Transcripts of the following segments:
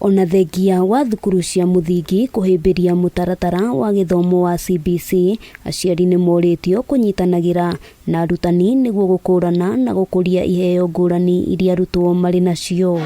Ona thengia wa thukuru cia mũthingi kũhĩmbĩria mũtaratara wa gĩthomo wa CBC, aciari nĩ morĩtio kũnyitanagĩra na arutani nĩguo gũkũrana na gũkũria iheo ngũrani iria arutwo marĩ nacio.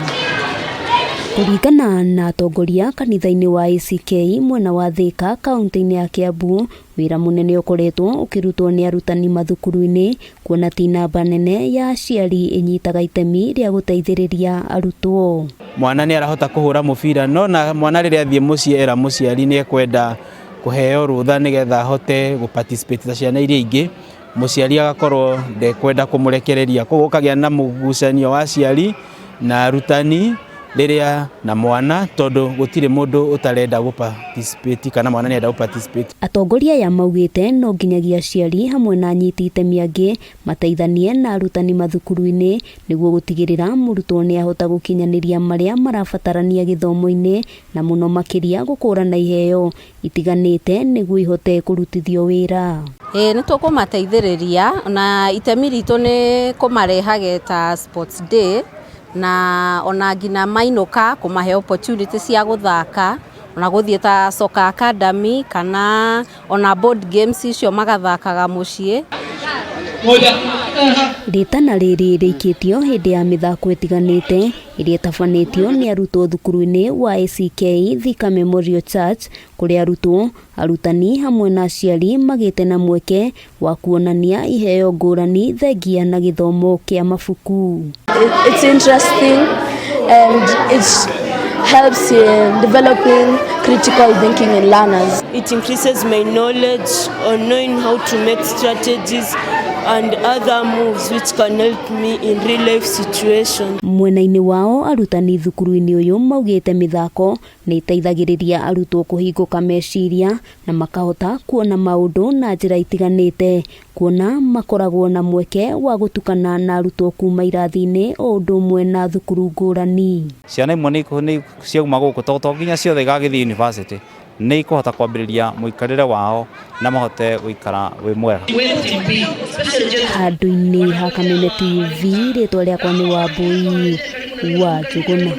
Kũringana na atongoria kanitha-inĩ wa ACK mwena wa Thika, kaunti-inĩ ya Kiambu, wĩra mũnene ũkoretwo ũkĩrutwo nĩ arutani mathukuru-inĩ, kuona ti namba nene ya aciari ĩnyitaga itemi rĩa gũteithĩrĩria arutwo. Mwana nĩ arahota kũhũra mũbira, no na mwana rĩrĩa athiĩ mũciĩ era mũciari nĩ ekwenda kũheo rũtha nĩgetha ahote gũ participate ta ciana iria ingĩ, mũciari agakorwo ndekwenda kũmũrekereria. Koguo gũkagĩa na mũgucanio wa aciari na arutani rĩrĩa na mwana, tondũ gũtirĩ mũndũ ũtarenda gũ participate kana mwana nĩarenda gũ participate. Atongoria aya maugĩte no nginyagia aciari hamwe na anyiti itemi angĩ mateithanie na arutani mathukuru-inĩ nĩguo gũtigĩrĩra mũrutwo nĩ ahota gũkinyanĩria marĩa marabatarania gĩthomo-inĩ, na mũno makĩria gũkũrana iheo itiganĩte nĩguo ihote kũrutithio wĩra. Ĩĩ, nĩ tũkũmateithĩrĩria, na itemi ritũ nĩ kũmarehage ta sports day, na ona nginya mainũka kũmahe opportunity cia gũthaka, ona gũthiĩ ta soccer academy kana ona board games icio magathakaga mũciĩ. Rĩtana rĩrĩ rĩikĩtio hĩndĩ ya mĩthako ĩtiganĩte ĩrĩa ĩtabanĩtio nĩ arutwo thukuru-inĩ wa ACK Thika Memorial Church, kũrĩa arutwo, arutani hamwe na aciari magĩte na mweke wa kuonania iheo ngũrani thengia na gĩthomo kĩa mabuku. It's interesting and it helps in developing critical thinking in learners. It increases my knowledge on knowing how to make strategies and other moves which can help me in real life situations. Mwena-inĩ wao, arutani thukuru-inĩ ũyũ maugĩte mĩthako nĩ ĩteithagĩrĩria arutwo kũhingũka meciria na makahota kuona maũndũ na njĩra itiganĩte, kuona makoragwo na mweke wa gũtukana na arutwo kuma irathi-inĩ o ũndũ ũmwe na thukuru ngũrani. Ciana imwe nĩ ciauma gũkũ, to nginya ciothe igagĩthiĩ university, nĩ ikũhota kwambĩrĩria mũikarĩre wao na mahote gũikara wĩ mwega. Handũ-inĩ ha Kameme TV, rĩtwa rĩakwa nĩ Wambui wa Njũgũna.